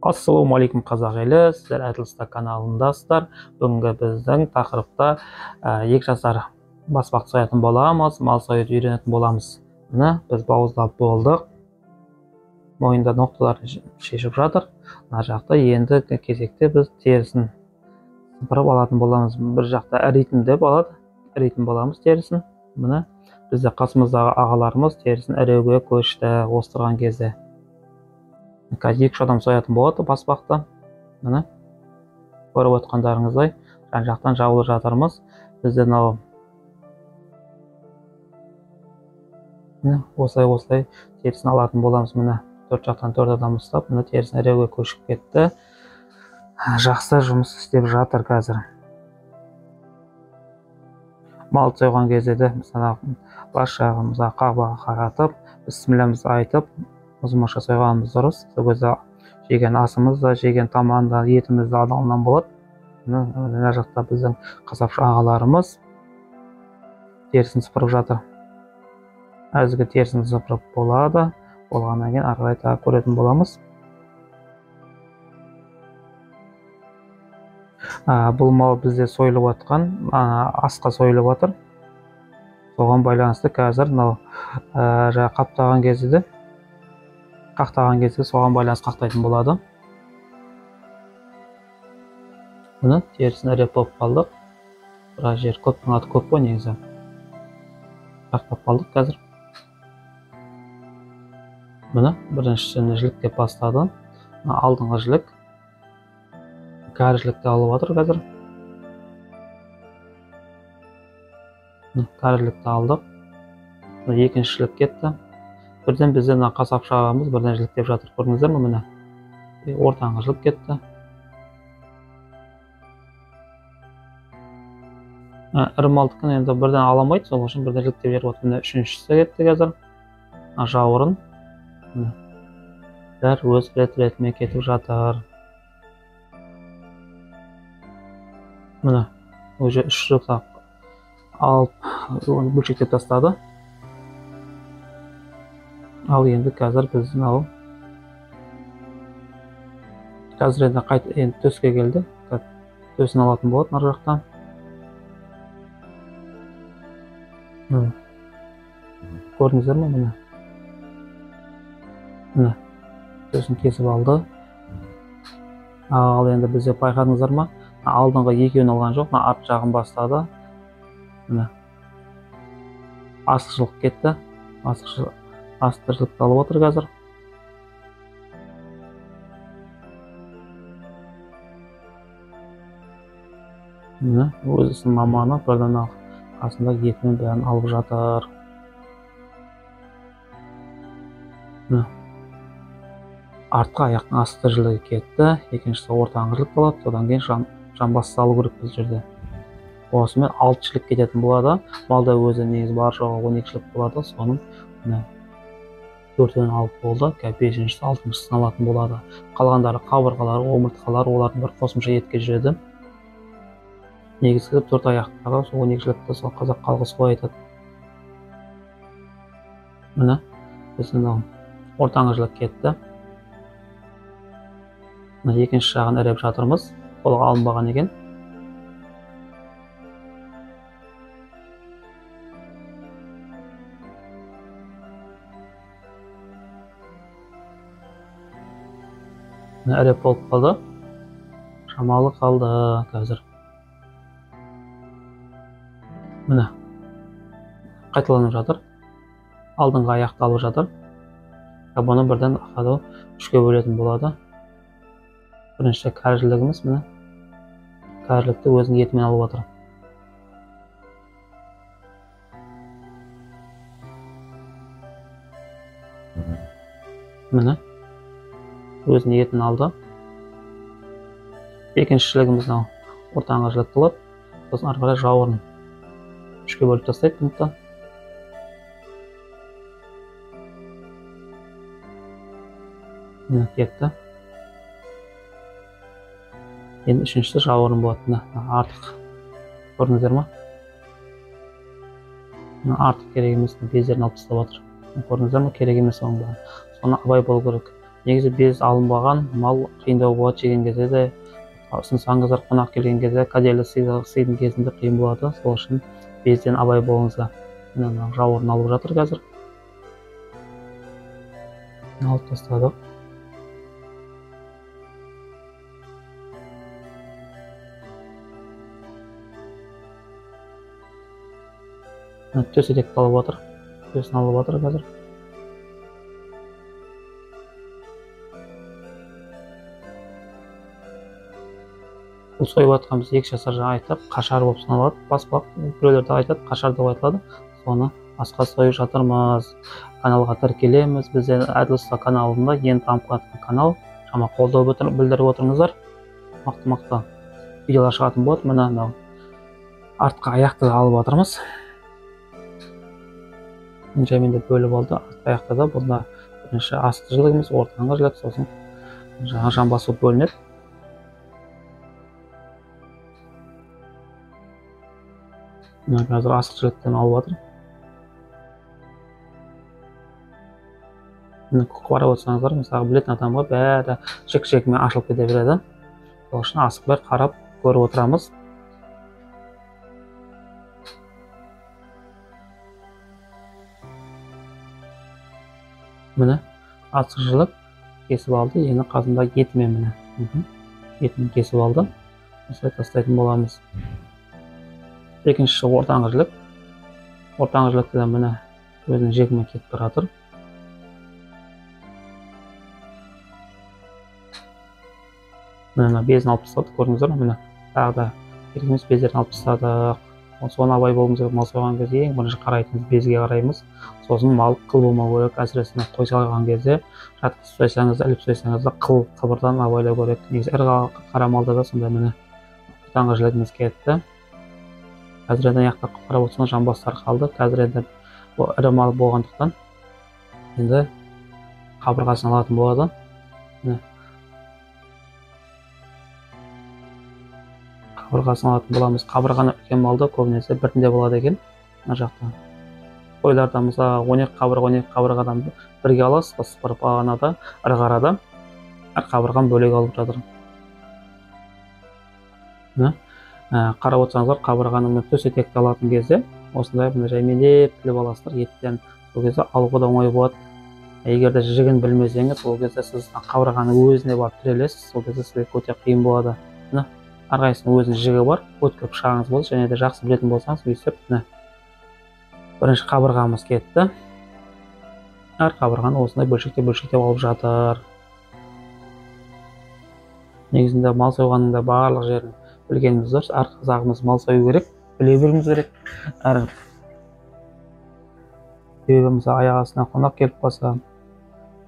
Ассалаумағалейкум қазақ елі, сіздер Әділ каналындасыздар. Бүгінгі біздің тақырыпта 2 жасар баспақ соятын боламыз, мал союды үйренетін боламыз. Міне біз бауыздап болдық. Мойында ноқталар шешіп жатыр. Мына жақта енді кезекте біз терісін сыпырып алатын боламыз. Бір жақта іритін деп алады, іритін боламыз терісін. Міне бізде қасымыздағы ағаларымыз терісін іреуге көшті остырған кезде. Қазір 2-3 адам соятын болады баспақты. Міне көріп отқандарыңыздай жан жақтан жабылып жатырмыз. Бізде мынау міне осылай терісін алатын боламыз. Міне 4 жақтан 4 адам ұстап, міне терісін іреуге көшіп кетті. Жақсы жұмыс істеп жатыр қазір. Мал сойған кезде де мысалы бас жағымызға қағбаға қаратып, бісмілләмізді айтып, ұзынша сойғанымыз дұрыс. Сол кезде жеген асымыз да, жеген таман да, етіміз де адалынан болады. Мына жақта біздің қасапшы ағаларымыз терісін сыпырып жатыр. Әзірге терісін сыпырып болады. Болғаннан кейін ары қарай тағы көретін боламыз. Бұл мал бізде сойылып жатқан, асқа сойылып жатыр. Соған байланысты қазір мынау жаңа қаптаған кезде де, қақтаған кезде соған байланысты қақтайтын болады. Міне терісін іреп болып қалдық. Біраз жер көптің аты көп қой негізі. Қақтап қалдық қазір. Міне біріншісini жіліктеп бастады. Алдыңғы жілік. Кәрі жілікті алып жатыр қазір. Кәрі жілікті алдық. Екінші жілік кетті. Бірден бізде мына қасапшы ағамыз бірден жіліктеп жатыр. Көрдіңіздер ме? Міне ортаңғы жілік кетті. Ірі малдікін енді бірден ала алмайды, сол үшін бірден жіліктеп жіберіп отыр. Міне үшіншісі кетті қазір. Жауырын. Бәрі өз рет-ретімен кетіп жатыр. Міне уже 3 жілік алып бөлшектеп тастады. Ал енді қазір біз мынау қазір енді қайта енді төске келді. Төсін алатын болады мына жақтан. Көрдіңіздер ме? Міне. Міне төсін кесіп алды. Ал енді бізде байқадыңыздар ма? Алдыңғы екеуін алған жоқ, мына арт жағын бастады. Міне астық кетті. Асты жілікті алып отыр қазір. Міне өзінің маманы бірден қасында етімен бәрін алып жатыр. Міне артқы аяқтың асты жілігі кетті. Екіншісі ортаңғы жілік болады. Содан кейін жамбас салу керек бұл жерде. Осымен 6 жілік кететін болады. Малда өзі негізі бар жоғы 12 жілік болады. Соның міне 4-ін алып болды. 5-шісі, 6-шысын алатын болады. Қалғандары қабырғалары, омыртқалары, олардың бір қосымша етке жүреді. Негізгі 4 аяқтағы сол 12 жілікті сол қазақ халқы солай айтады. Міне біздің ортаңғы жілік кетті. Мына екінші жағын іреп жатырмыз. Толық алынбаған екен. Іреп болып қалды. Шамалы қалды қазір. Міне қайталанып жатыр. Алдыңғы аяқты алып жатыр. Бұны бірден ақады 3-ке бөлетін болады. Бірінші кәрі жілігіміз, міне кәрі жілікті өзінің етімен алып жатыр. Міне өзінің етін алды. Екінші жілігіміз мынау ортаңғы жілік болады. Сосын ары қарай жауырын 3-ке бөліп тастайды бұны да. Міне кетті. Енді үшіншісі жауырын болады. Міне артық. Көрдіңіздер ме? Міне артық керек емес, бездерін алып тастап отыр. Көрдіңіздер ме? Керек емес оның бәрі. Соны абай болу керек. Негізі без алынбаған мал қиындау болады жеген кезде де, ұсынсаңыздар қонақ келген кезде кәделі сыйдың кезінде қиын болады. Сол үшін безден абай болыңыздар. Міне мынау жауырын алып жатыр қазір. Алып тастадық. Төс етекті алып жатыр. Төсін алып жатыр қазір. Бұл сойып жатқанымыз 2 жасар жаңа айттық, қашар болып саналады. Баспақ, біреулер де айтады, қашар деп айтылады. Соны асқа сойып жатырмыз. Каналға тіркелеміз. Бізде Әділ ұста каналында ең дамып жатқан канал. Шама қолдау білдіріп отырыңыздар. Мықты-мықты видеолар шығатын болады. Міне мынау артқы аяқты алып жатырмыз. Жаймен де бөліп алды. Артқы аяқта да бұнда бірінші асты жілігіміз, ортаңғы жілік, сосын жаңа жамбас болып бөлінеді. Мына қазір асық жіліктен алып жатыр. Міне қарап отырсаңыздар, мысалы білетін адамға бәрі жік-жігімен ашылып кете береді. Сол үшін асықпай қарап көріп отырамыз. Міне асық жілік кесіп алды, енді қасында етімен міне. Етімен кесіп алды. Осылай тастайтын боламыз. Екіншісі ортаңғы жілік. Ортаңғы жілікті де міне өзінің жегімен кетіп бара жатыр. Міне мына безін алып тастадық, көрдіңіздер ме? Міне тағы да керек емес бездерін алып тастадық. Соны абай болуымыз керек. Мал сойған кезде ең бірінші қарайтынымыз безге қараймыз. Сосын мал қыл болмау керек. Әсіресе қой сойған кезде жатқызып сойсаңыз да, іліп сойсаңыз да қыл қыбырдан абайлау керек. Негізі ірі қара малда да сондай. Міне ортаңғы жілігіміз кетті. Қазір енді аяқта қарап отырсаң жамбастар қалды. Қазір енді ірі мал болғандықтан енді қабырғасын алатын болады. Міне қабырғасын алатын боламыз. Қабырғаны үлкен малда көбінесе біртіндеп алады екен. Мына жақта қойларда мысалы 12 қабырға, 12 қабырғадан бірге аласыз, сыпырып алғанада ірі қарада әр қабырғаны бөлек алып жатыр. Міне қарап отырсаңыздар, қабырғаны төс етекті алатын кезде осындай мына жаймендеп тіліп аласыздар еттен. Сол кезде алуға да оңай болады. Егер де жігін білмесеңіз, ол кезде сіз қабырғаның өзіне барып тірелесіз, сол кезде сізге өте қиын болады. Міне әрқайсысының өзінің жігі бар, өткір пышағыңыз болса және де жақсы білетін болсаңыз, өйстіп міне бірінші қабырғамыз кетті. Әр қабырғаны осындай бөлшектеп-бөлшектеп алып жатыр. Негізінде мал сойғанның да барлық жерін білгеніміз дұрыс. Әр қазағымыз мал сою керек, біле білуіміз керек. Әр себебі мысалы аяқ астынан қонақ келіп қалса,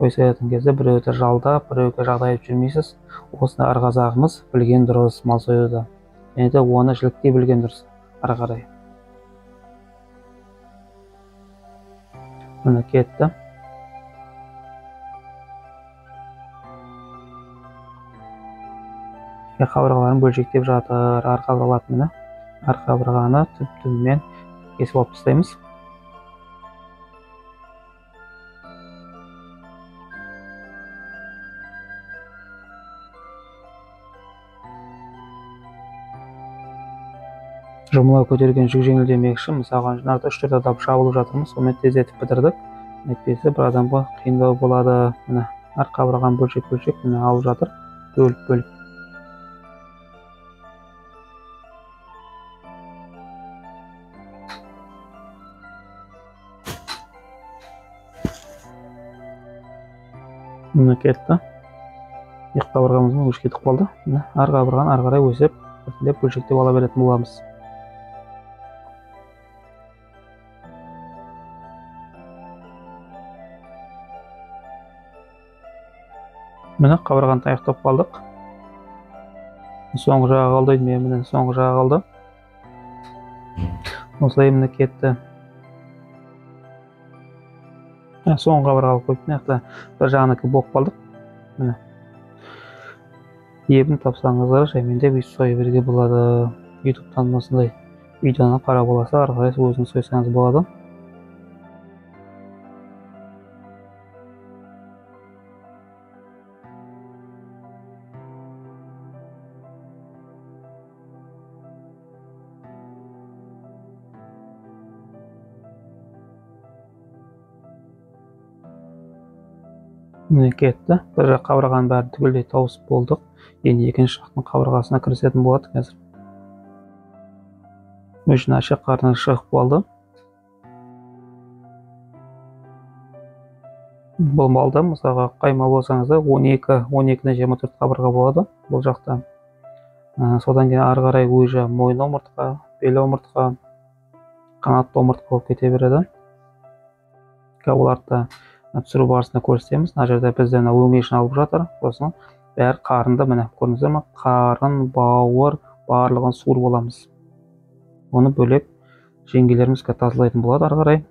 қой соятын кезде біреуді жалдап, біреуге жағдай айтып жүрмейсіз. Осыны әр қазағымыз білген дұрыс мал союды. Және де оны жіліктей білген дұрыс ары қарай. Міне кетті. Қабырғаларын бөлшектеп жатыр. Әр қабырғаларды міне, әр қабырғаны түп-түбімен кесіп алып тастаймыз. Жұмыла көтерген жүк жеңіл демекші, мысалға нарда 3-4 адам жабылып жатырмыз, сонымен тездетіп бітірдік. Әйтпесе бір адамға қиындау болады. Міне әр қабырғаны бөлшек-бөлшек міне алып жатыр, бөліп-бөліп. Міне кетті. Екі қабырғамыз өшіп кетіп қалды. Міне әр қабырғаны ары қарай өсіп, біртіндеп бөлшектеп ала беретін боламыз. Міне қабырғаны аяқтап қалдық. Соңғы жағы қалды. Міне соңғы жағы қалды. Осылай міне кетті. Соңғы қабырға алып қойып, мына жақта бір жағынікі болып қалдық. Міне ебін тапсаңыздар жаймендеп үй соя беруге болады. Ютубтан осындай видеоны қарап аласа, ары қарай өзіңіз сойсаңыз болады. Міне кетті. Бір жақ қабырғаның бәрін түгелдей тауысып болдық. Енді екінші жақтың қабырғасына кірісетін болады қазір. Мүшін ашық қарны шығып болды. Бұл малда мысалға қай мал болсаңыз да 12, 12-ден 24 қабырға болады бұл жақта. Содан кейін ары қарай уже мойын омыртқа, бел омыртқа, қанатты омыртқа болып кете береді. Оларды да түсіру барысында көрсетеміз. Мына жерде бізде мына өңешін алып жатыр. Сосын бәрі қарынды, міне көрдіңіздер ме? Қарын, бауыр барлығын суырып аламыз. Оны бөлек жеңгелеріміз тазалайтын болады ары қарай.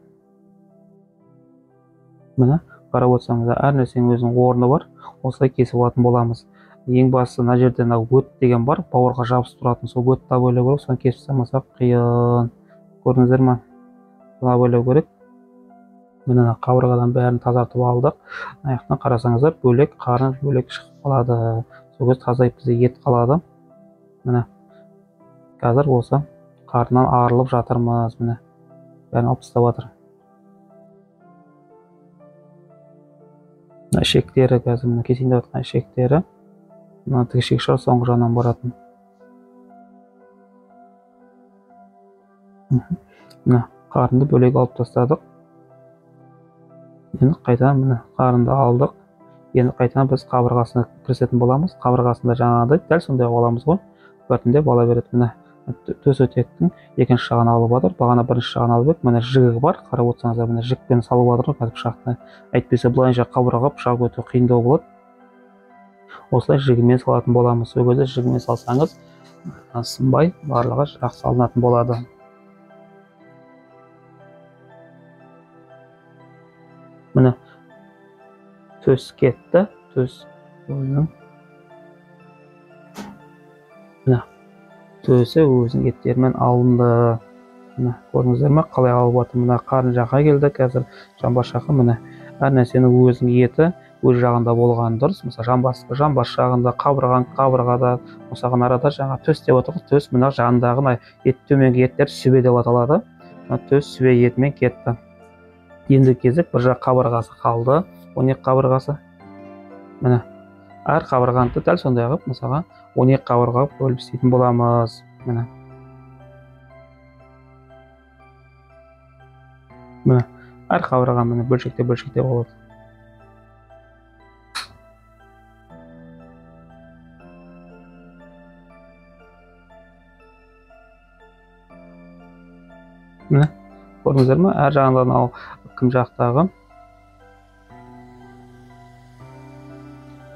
Міне қарап отырсаңыз, әр нәрсенің өзінің орны бар. Осылай кесіп алатын боламыз. Ең бастысы мына жерде мына өт деген бар, бауырға жабысып тұратын, сол өтті абайлау керек. Соны кесіп тастамасақ қиын. Көрдіңіздер ме? Соны абайлау керек. Міне мына қабырғадан бәрін тазартып алдық. Мына жақтан қарасаңыздар, бөлек қарын бөлек шығып қалады. Сол кезде тазайып бізде ет қалады. Міне қазір осы қарнынан арылып жатырмыз. Міне бәрін алып тастап жатыр. Мына ішектері қазір мына кесейін деп жатқан ішектері, мына тік ішек шығар соңғы жағынан баратын. Мына қарынды бөлек алып тастадық. Енді қайтадан міне қарынды алдық. Енді қайтадан біз қабырғасына кірісетін боламыз. Қабырғасында жаңағыдай дәл сондай қылып аламыз ғой. Біртіндеп ала береді. Міне төс өтектің екінші жағын алып жатыр. Бағана бірінші жағын алып едік. Міне жігі бар. Қарап отырсаңыздар, міне жікпен салып жатыр ғой қазір пышақты. Әйтпесе былайынша қабырғаға пышақ өте қиындау болады. Осылай жігімен салатын боламыз. Сол кезде жігімен салсаңыз, сынбай барлығы жақсы алынатын болады. Міне төс кетті, төс өзінің міне төсі өзінің еттерімен алынды. Міне көрдіңіздер ме қалай алып жатыр? Мына қарын жаққа келді, қазір жамбас жаққа. Міне әр нәрсенің өзінің еті өз жағында болғаны дұрыс. Мысалы жамбас жамбас жағында, қабырған қабырғада, осыған арада жаңа төс деп отырмыз. Төс мына жанындағы мына ет, төменгі еттер сүбе деп аталады. Мына төс сүбе етімен кетті. Енді кезек бір жақ қабырғасы қалды, 12 қабырғасы. Міне әр қабырғаны дәл сондай қылып, мысалға 12 қабырға бөліп істейтін боламыз. Міне. Міне әр қабырға міне бөлшектеп бөлшектеп алады. Міне көрдіңіздер ме? Әр жағында мынау кім жақтағы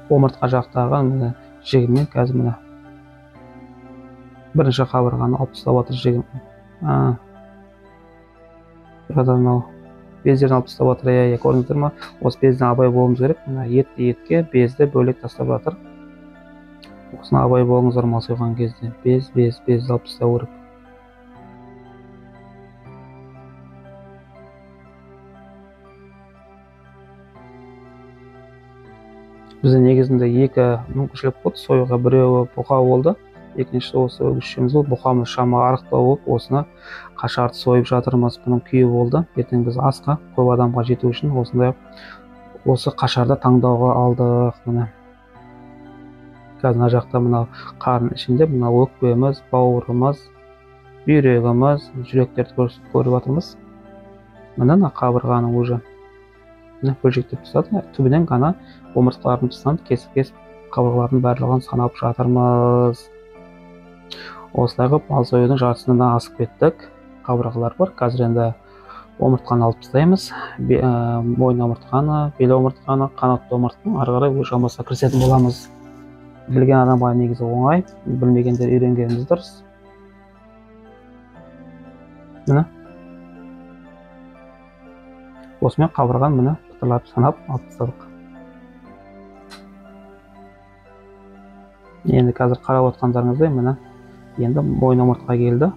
омыртқа жақтағы міне жігімен қазір міне бірінші қабырғаны алып тастап жатыр жігім. Мынау бездерін алып тастап жатыр. Иә, көрдіңіздер ме? Осы безден абай болуымыз керек. Мына етті етке, безді бөлек тастап жатыр. Осыны абай болыңыздар мал сойған кезде. Без, без, безді алып тастау керек. Бізде негізінде екі мүмкіншілік болды союға. Біреуі бұқа болды, екіншісі осы өгізшеміз болды. Бұқамыз шама арықтау болып, осыны қашарды сойып жатырмыз. Бұның күйі болды. Ертең біз асқа көп адамға жету үшін осындай осы қашарды таңдауға алдық. Міне қазір мына жақта мына қарын ішінде мына өкпеміз, бауырымыз, бүйрегіміз, жүректерді көріп жатырмыз. Міне мына қабырғаның уже бөлшектеп тастады. Түбінен ғана омыртқалардың тұсынан кесіп-кесіп қабырғалардың барлығын санап жатырмыз. Осылай қылып мал союдың жартысынан да асып кеттік. Қабырғалар бар. Қазір енді омыртқаны алып тастаймыз. Мойын омыртқаны, бел омыртқаны, қанатты омыртқаны ары қарай өз жамбасқа кірісетін боламыз. Білген адамға негізі оңай, білмегендер үйренгеніміз дұрыс. Міне осымен қабырғаны міне пытырлап санап алып тастадық. Енді қазір қарап отқандарыңыздай міне енді мойын омыртқа келді.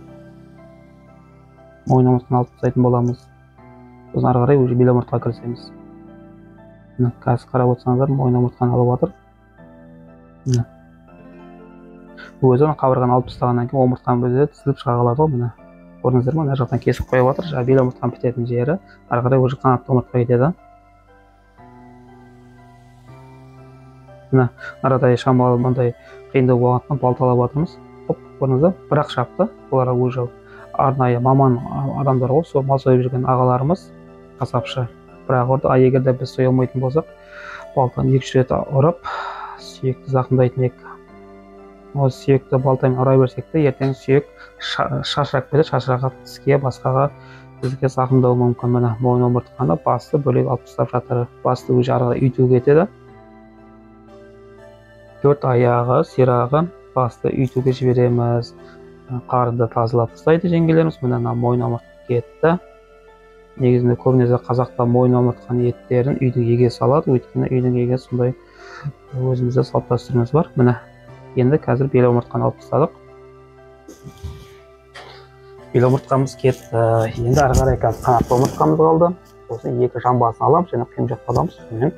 Мойын омыртқаны алып тастайтын боламыз. Сосын ары қарай уже бел омыртқаға кірісеміз. Міне қазір қарап отырсаңыздар мойын омыртқаны алып жатыр. Міне өзі қабырғаны алып тастағаннан кейін омыртқаның өзі тізіліп шыға қалады ғой. Міне көрдіңіздер ме, мына жақтан кесіп қойып жатыр. Жаңа бел омыртқаның бітетін жері, ары қарай уже қанатты омыртқа кетеді. Міне арадай шамалы мындай қиындау болғандықтан балталап жатырмыз. Хоп, көрдіңіз бе? Бірақ шапты. Олар уже арнайы маман адамдар ғой, сол мал сойып жүрген ағаларымыз, қасапшы. Бірақ ұрды. А егер де біз соя алмайтын болсақ, балтаны 2-3 рет ұрып, сүйекті зақымдайтын едік. Ол сүйекті балтамен ұра берсек те, ертең сүйек шашырап кетеді, шашыраған тіске, басқаға бізге зақымдауы мүмкін. Міне мойын омыртқаны басты бөлек алып тастап жатыр. Басты уже ары қарай үйтуге кетеді. 4 аяғы, сирағы, басты үйтуге жібереміз. Қарынды тазалап тастайды жеңгелеріміз. Міне мына мойын омыртқа кетті. Негізінде көбінесе қазақта мойын омыртқаның еттерін үйдің егесі салады, өйткені үйдің егесі сондай өзімізде салт дәстүріміз бар. Міне енді қазір бел омыртқаны алып тастадық. Бел омыртқамыз кетті. Енді ары қарай қазір қанатты омыртқамыз қалды. Сосын 2 жамбасын аламыз және құйымшақты аламыз, сонымен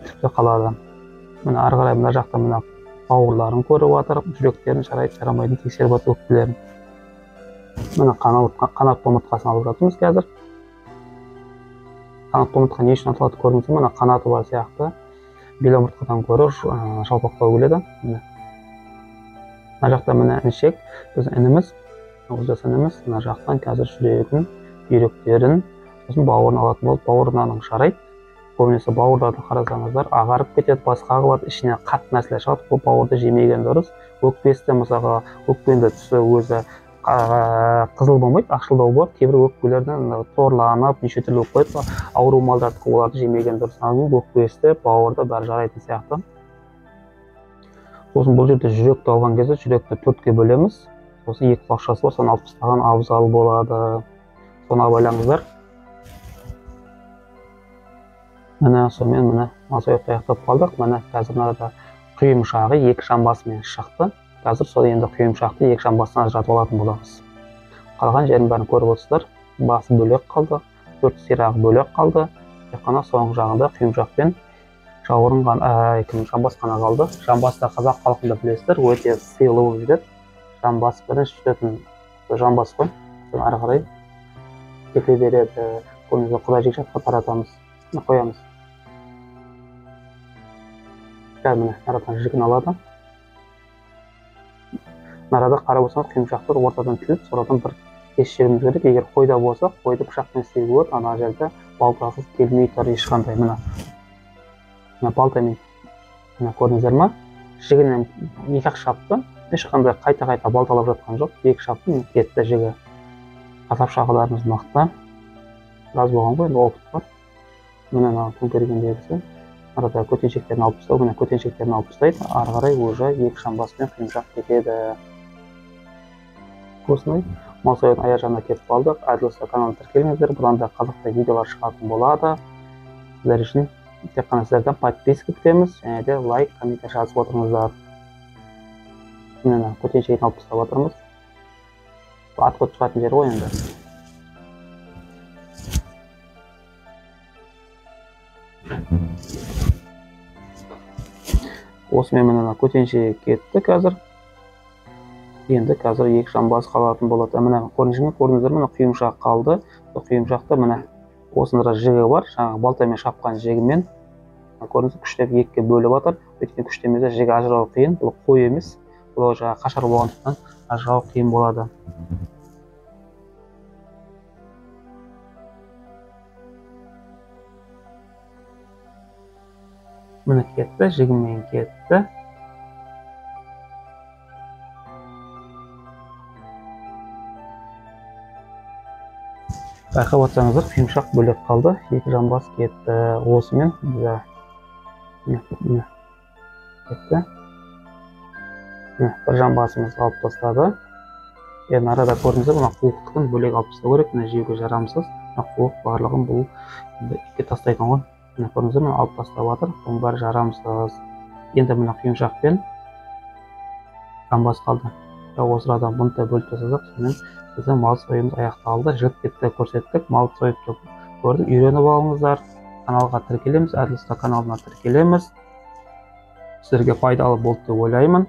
түкті қалады. Міне ары қарай мына жақта мына бауырларын көріп жатыр, жүректерін жарайды жарамайтынын тексеріп жатыр, өкпелерін. Міне қанатты омыртқасын алып жатырмыз қазір. Қанатты омыртқа не үшін аталады көрдіңіз бе? Мына қанаты бар сияқты бел омыртқадан гөрі жалпақтау келеді. Міне мына жақта міне ішек, біздің ініміз, олжас ініміз. Мына жақтан қазір жүрегін, бүйректерін, сосын бауырын алатын болып, бауырынан жарайды. Көбінесе бауырларды қарасаңыздар ағарып кетеді, басқа қылады, ішіне қатты нәрселер шығады. Бұл бауырды жемеген дұрыс. Өкпесі де мысалға, өкпенің де түсі өзі қызыл болмайды, ақшылдау болады. Кейбір өкпелерден торланып, неше түрлі болып қояды. Ауру малдардікі, оларды жемеген дұрыс. Өкпесі де, бауырды бәрі жарайтын сияқты. Сосын бұл жерде жүректі алған кезде жүректі 4-ке бөлеміз. Сосын 2 құлақшасы бар, соны алып тастаған абзал болады. Соны абайлаңыздар. Міне сонымен міне мал сояқты аяқтап қалдық. Міне қазір мынада құйымшағы 2 жамбасымен шықты. Қазір сол енді құйымшақты 2 жамбасынан ажыратып алатын боламыз. Қалған жерін бәрін көріп отырсыздар. Басы бөлек қалды, 4 сирағы бөлек қалды. Тек қана соңғы жағында құйымшақ пен жауырын жамбас қана қалды. Жамбас та қазақ халқында білесіздер, өте сыйлы болып жүреді. Жамбас бірінші жүретін жамбас қой. Соны ары қарай кете береді. Көбінесе құда жекжатқа таратамыз, қоямыз. Міне арадан жігін алады. Арада қарап отырсаңыз құйымшақты ортадан тіліп, содан бір кесіп жіберуіміз керек. Егер қойда болса, қойды пышақпен істеуге болады. Ана жерде балтасыз келмей тұр ешқандай. Міне мына балтамен, міне көрдіңіздер ма? Жігінен 2-ақ шапты, ешқандай қайта-қайта балталап жатқан жоқ. 2 шапты, кетті жігі. Қасапшы ағаларымыз мықты. Біраз болған ғой, енді опыт бар. Міне мына төңкергендегісі. Арада көтеншектерін алып тастау, міне көтеншектерін алып тастайды. Ары қарай уже 2 жамбаспен құйымшақ кетеді. Осындай мал союдың аяқ жағына келіп қалдық. Әділ ұста каналына тіркеліңіздер. Бұдан да қызықты видеолар шығатын болады. Сіздер үшін тек қана сіздерден подписка күтеміз және де лайк, комментарий жазып отырыңыздар. Міне көтеншегін алып тастап жатырмыз. Атқот шығатын жер ғой енді. Осымен міне көтеншегі кетті қазір. Енді қазір 2 жамбас қалатын болады. Міне көрдіңіздер, міне құйымшақ қалды. Құйымшақта міне осында жігі бар. Жаңағы балтамен шапқан жігімен көрдіңіз, күштеп 2-ге бөліп жатыр. Өйткені күштемесе жігі ажырау қиын. Бұл қой емес, бұл жаңағы қашар болғандықтан ажырау қиын болады. Міне кетті, жігімен кетті. Байқап отырсаңыздар, құйымшақ бөлек қалды, 2 жамбас кетті. Осымен міне кетті. Міне бір жамбасымыз алып тастады. Енді арада көрдіңіздер, мына қуықтығын бөлек алып тастау керек. Міне жеуге жарамсыз. Мына қуық барлығын бұл енді итке тастайтын ғой. Міне көрдіңіздер, міне алып тастап жатыр. Бұның бәрі жарамсыз. Енді мына құйымшақпен жамбас қалды. Осы арадан бұны да бөліп тастасақ, сонымен біздің мал сойымыз аяқталды. Жігіт кетті көрсеттік, мал сойып көрдік. Үйреніп алыңыздар. Каналға тіркелеміз, Әділ ұста каналына тіркелеміз. Сіздерге пайдалы болды деп ойлаймын.